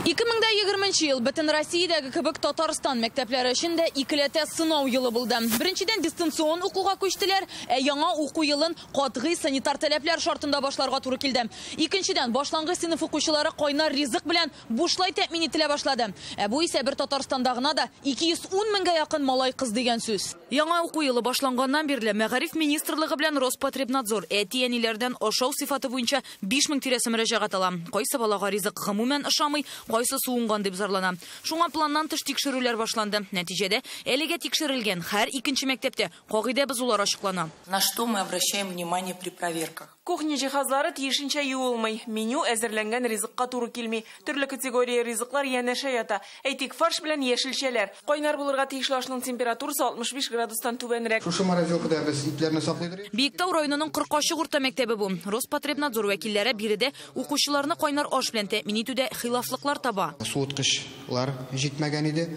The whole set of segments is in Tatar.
2020 ел бөтен Россиядәге кебек Татарстан мәктәпләре өчен дә икеләтә сынау елы булды. Беренчедән, дистанцион укуга күчтеләр, ә яңа уку елын катгый санитар таләпләр шартында башларга туры килде. Икенчедән, башлангыч сыйныф укучылары кайнар ризык белән бушлай тәэмин ителә башлады. Ә бу исә бер Татарстанда гына да 210 меңгә якын малай-кыз дигән сүз. Яңа уку елы башланганнан бирле Мәгариф министрлыгы белән Роспотребнадзор әти-әниләрдән ашау сыйфаты буенча 5000 тирәсе мөрәҗәгать ала. Кайсы балага ризык гомумән ошамый, кайсы суынган дип зарлана. Шуңа планнан тыш тикшерүләр башланды. Нәтиҗәдә әлегә тикшерелгән һәр икенче мәктәптә кагыйдә бозулар ачыклана. На что мы обращаем внимание при проверках? Кухня җиһазлары тиешенчә юылмый, меню әзерләнгән ризыкка туры килми. Төрле категория ризыклар янәшә ята. Әйтик, фарш белән яшелчәләр. Кайнар булырга тиешле ашның температурасы 65 градустан түбәнрәк. Шушы морозилкада без итләрне саклыйбыз. Биектау районының Кыркачык урта мәктәбе бу. Роспотребнадзор вәкилләре биредә укучыларны кайнар аш белән тәэмин итүдә хилафлыклар таба. Суыткычлар җитмәгән иде.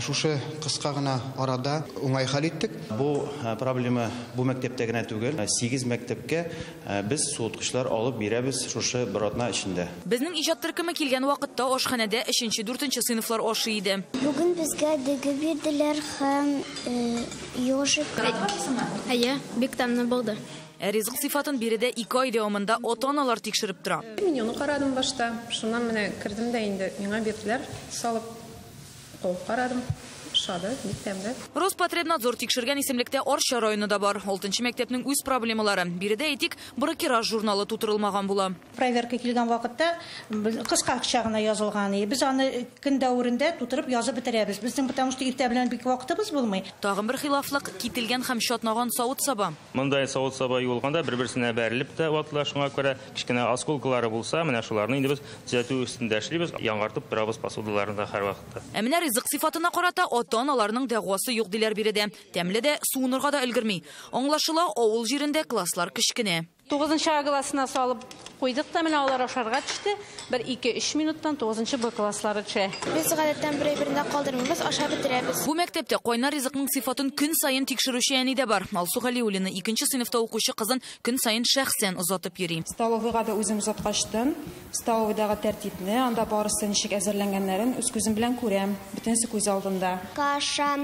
Шушы кыска гына арада уңай хәл иттек. Бу проблема бу мәктәптә генә түгел, 8 мәктәпкә без суыткычлар алып бирәбез шушы бер атна эчендә. Безнең иҗат төркеме килгән вакытта ашханәдә 3-4 сыйныфлар ашый иде. Бүген безгә дөге бирделәр һәм ёжик. Әйе, бик тәмле булды. Ә ризык сыйфатын биредә 2 ай дәвамында ата-аналар тикшереп тора. Менюны карадым башта, шуннан менә кердем дә инде миңа бирделәр, салып куып карадым. Шады, бик тәмле. Роспотребнадзор тикшергән исемлектә Арча районы да бар. 6 мәктәпнең үз проблемалары. Биредә әйтик, бракераж журналы тутырылмаган була. Проверка килгән вакытта кыска акча гына язылган. Без аны көн дәверендә тутырып язып бетерәбез. Безнең потому что иртә белән бик вакытыбыз булмый. Тагын бер хилафлык кителгән һәм чатнаган савыт-саба. Мондай савыт-саба юылганда бер-берсенә бәрелеп тә ватыла, шуңа күрә кечкенә осколкалары булса, менә шуларны инде без төзәтү өстендә эшлибез, яңартып торабыз посудаларны да һәрвакытта. Ә менә ризык сыйфатына карата ата-аналарның дәгъвасы юк диләр биредә. Тәмле дә, суынырга да өлгерми. Аңлашыла, авыл җирендә класслар кечкенә. 9-нчы классына салып куйдык та, менә алар ашарга төште. Бер 2-3 минуттан 9-нчы Б класслары төшә. Без гадәттән бер-беренә калдырмыйбыз, ашап бетерәбез. Бу мәктәптә кайнар ризыкның сыйфатын көн саен тикшерүче әни дә бар. Алсу Галиуллина 2-нче сыйныфта укучы кызын көн саен шәхсән озатып йөри. Столовыйга да үзем озаткачтым. Столовыйдагы тәртипне, анда барысы ничек әзерләнгәннәрен үз күзем белән күрәм. Бөтенесе күз алдында. Каша,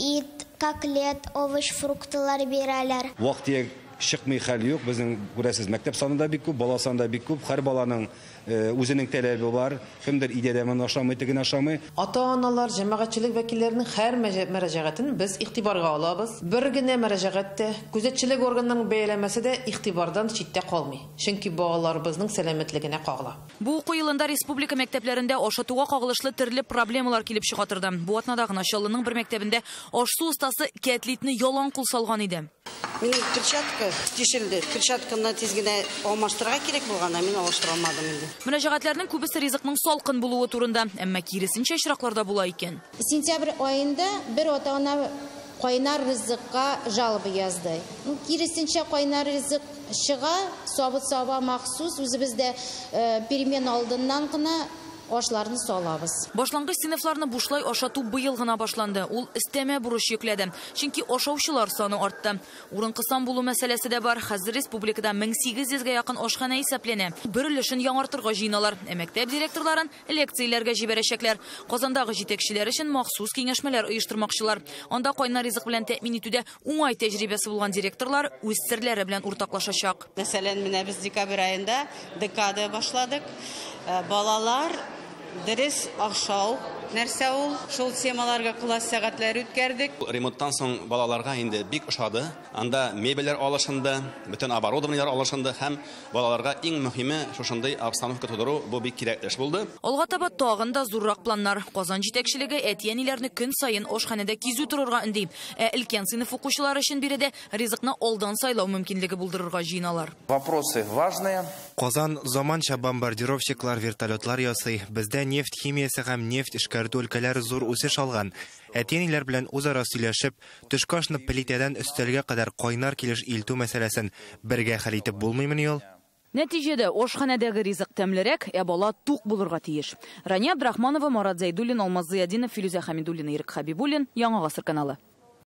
ит, котлет, овощ, фруктылар бирәләр. Вакыт чыкмый хәл юк. Безнең күрәсез, мәктәп саны да бик күп, бала саны да бик күп. Һәр баланың үзенең таләбе бар. Кемдер өйдә дә моны ашамый, тегене ашамый. Ата-аналар, җәмәгатьчелек вәкилләренең һәр мөрәҗәгатен без игътибарга алабыз. Бер генә мөрәҗәгать тә, күзәтчелек органының бәяләмәсе дә игътибардан читтә калмый. Чөнки балаларыбызның сәламәтлегенә кагыла. Бу уку елында республика мәктәпләрендә ашатуга кагылышлы төрле проблемалар килеп чыга торды. Бу атнада гына Чаллының бер мәктәбендә аш-су остасы кәтлитне ялан кул салган иде. Минем перчатка тишелде. Перчатканы тиз генә алмаштырырга кирәк булган, ә мин алыштыра алмадым инде. Мөрәҗәгатьләрнең күбесе ризыкның салкын булуы турында, әмма киресенчә очракларда була икән. Сентябрь аенда бер ата-ана кайнар ризыкка жалоба язды. Киресенчә кайнар ризык чыга, савыт-саба махсус үзебездә перемен алдыннан гына ашларны салабыз. Башлангыч сыйныфларны бушлай ашату быел гына башланды. Ул өстәмә бурыч йөкләде. Чөнки ашаучылар саны артты. Урын кысан булу мәсьәләсе дә бар. Хәзер республикада 1800гә якын ашханә исәпләнә. Бер өлешен яңартырга җыеналар. Ә мәктәп директорларын лекцияләргә җибәрәчәкләр. Казандагы җитәкчеләр өчен махсус киңәшмәләр оештырмакчылар. Анда кайнар ризык белән тәэмин итүдә уңай тәҗрибәсе булган директорлар үз серләре белән уртаклашачак. Мәсәлән, менә без декабрь аенда декада башладык. Балалар дөрес ашау нәрсә ул? Шул темаларга класс сәгатьләре үткәрдек. Ремонттан соң балаларга инде бик ошады. Анда мебельләр алышынды, бөтен оборудованиеләр алышынды һәм балаларга иң мөһиме шушындый обстановка тудыру, бу бик кирәкле эш булды. Алга таба тагын да зуррак планнар. Казан җитәкчелеге әти-әниләрне көн саен ашханәдә кизү торырга өнди. Ә өлкән сыйныф укучылары өчен биредә ризыкны алдан сайлау мөмкинлеге булдырырга җыеналар. Вопросы важные. Казан заманча бомбардировщиклар, вертолетлар ясый. Бездә нефть химиясе һәм нефть эшкәртү өлкәләре зур үсеш алган. Әти-әниләр белән үзара сөйләшеп, төшке ашны плитәдән өстәлгә кадәр кайнар килеш илтү мәсьәләсен бергә хәл итеп булмыймыни ул? Нәтиҗәдә ашханәдәге ризык тәмлерәк, ә бала тук булырга тиеш. Рания Абдрахманова, Марат Зәйдуллин, Алмаз Зыядинов, Филүзә Хәмидуллина, Ирек Хәбибуллин, Яңа Гасыр каналы.